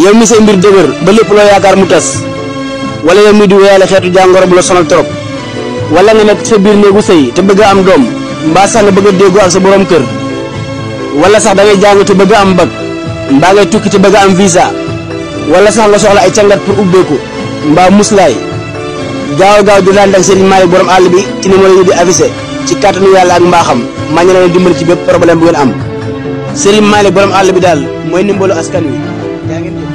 yow mi say mbir dëgër ba lépp loo yaakaar mu tas wala yow mi di wéyale xeetu jàngoro bu la sonal trop wala nga nekk sa biir néegu sëy te bëgg a am doom mbaa sax nga bëgg a déggoo ak sa borom kër wala sax da ngay jàng te bëgg a am bac mbaa ngay tukki te bëgg a am visa wala sax nga soxla ay càngat pour ubbeeku mbaa muslaay gaaw di daan ak Serigne Malick borom àll bi ci numéro yi di affiché ci kàttanu yàlla ak mbaaxam maa ngi leen dimbali ci bépp problème bu ngeen am Serigne Malick borom àll bi daal mooy ndimbalu askan wi yaa ngeen jëf.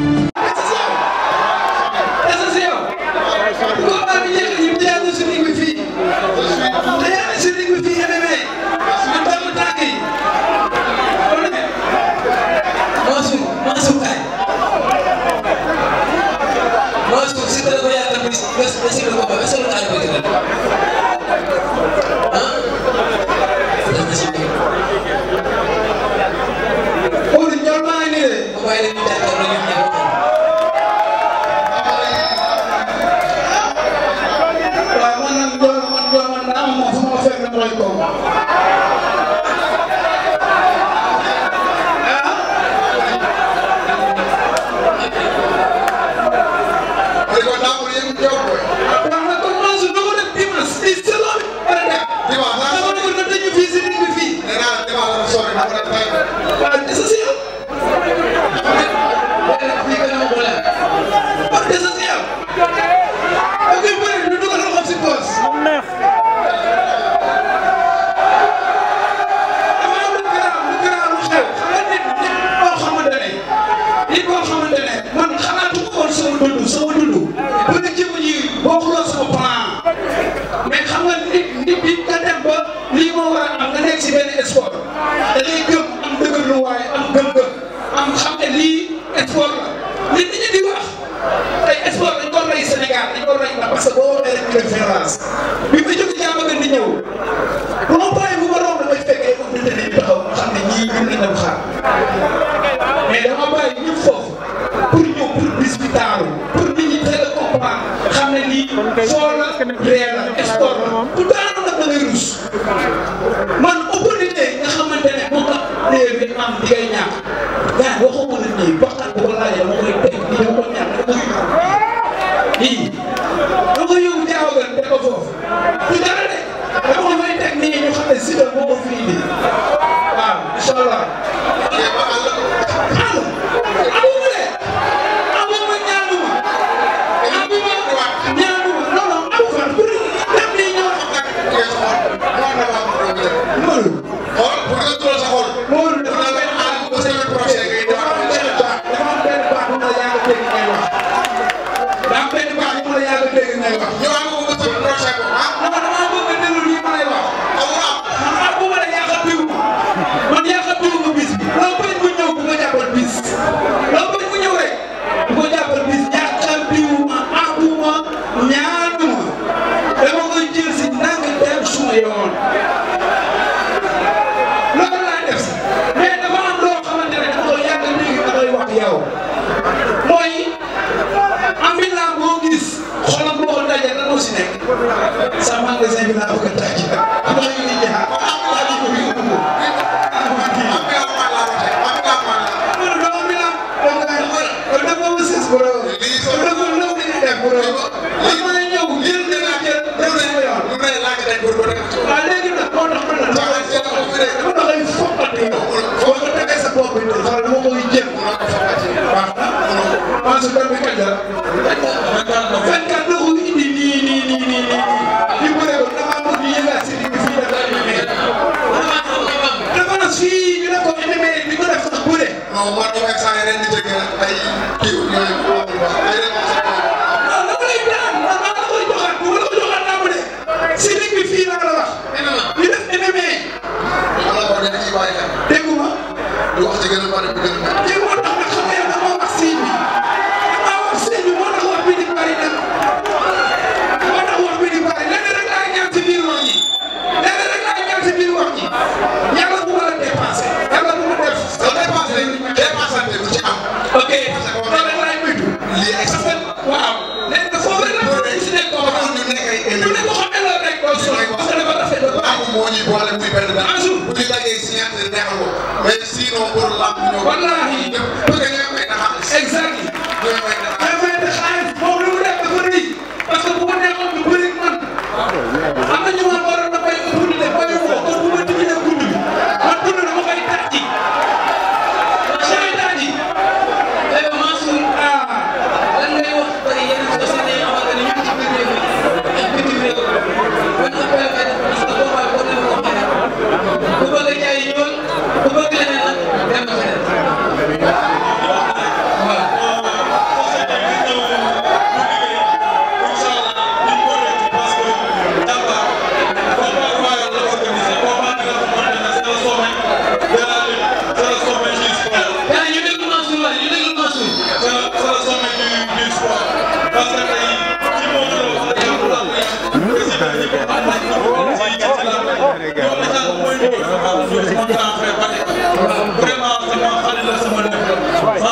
mais sinon pour la wallaahi bëgg nga may na xam exactly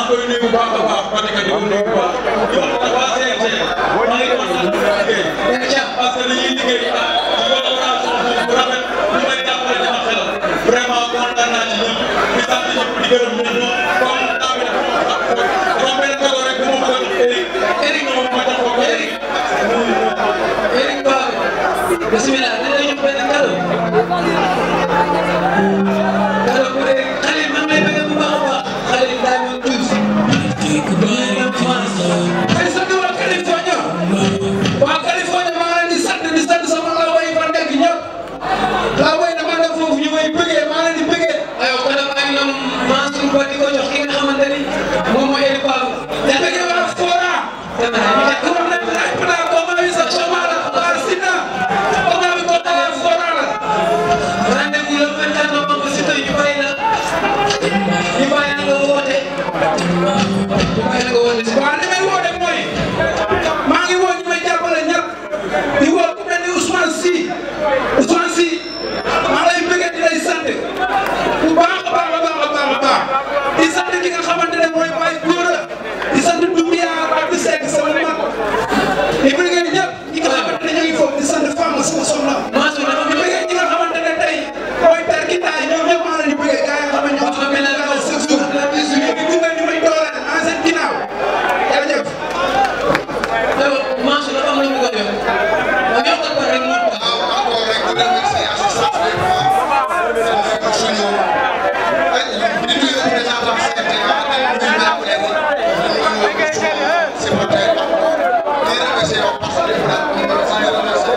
ngi koy nuyu bu baax a baax parce que di ko nuyu bu baax di wax nag waa CNG maa ngi kontaan bu liggéey parce que dañuy liggéey ci collaboration bu rafet ñu may jàppale dama xelal vraiment kontaan naa ci ñëpp di sant ñëpp di gërëm ñëpp comme temps bi dafa benn cadeau rek bu ma bëgg Eric moom ma jox ko Eric Ba bismillah dina ñu benn cadeau cadeau bu Eric Khalil man lay bëgg bu baax a baax Khalil daa ñu tuuti ay sant waa California maa leen di sant sama la way fa nekk ñëpp la way dama def foofu ñu may bëggee maa leen di bëggee aywa cadeau baa ngi noonu Mansour Ba di ko jox ki nga xamante ni moom mooy Eric Ba da bëggee waa Fora waaw li may woote mooy maa ngi woo ñu may jàppale ñëpp di woo ku mel ni Ousmane Sy maa lay bëggee di lay sant bu baax a baax di sant ki nga xamante ne mooy Baye Gora di sant Doumbia Abdou Seck sama mag di bëggee ñëpp ñi nga xamante ne ñu ngi foofu di sant Fama sama soxna di bëggee ñi nga xamante ne tey mooy tarkitaay ñoom ñëpp maa leen di bëggee gars yi nga xam ne ñoo xam ne la chaque jour ñu may dooleel en seen ginnaaw jërëjëf. Mansour dafa am lu mu ko jox ma jox ko rek mu encore rek di remercier assistance des femmes suñu di nuyu représentant CNTA di nuyu supporter di remercier au passage de la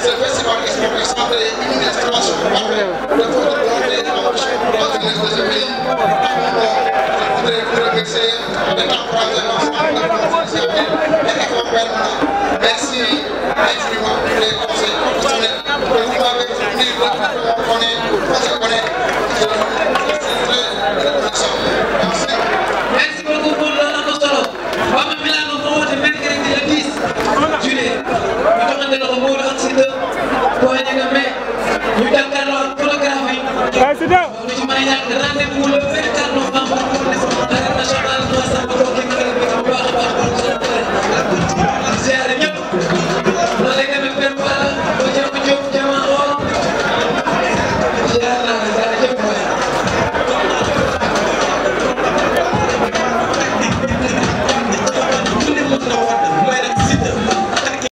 ce festival est centré une illustration parfaite de votre volonté d'enrichir de ce pays. Je voudrais vous remercier de t'encourager l'ensemble de nos initiatives et efforts permanents. Merci infiniment pour les conseils professionnels que vous m'avez fournis depuis qu'on se connaît. Je suis très reconnaissant. Merci. Merci beaucoup pour l'honneur solo. Ba ma Milano moo woote mercredi le 10 juillet. ñu joxante loxo Modou ak Siteu boo ñëwee nga mais ñu jàkkaarloo ak chorégraphie yi. lu ci mën a ñàkk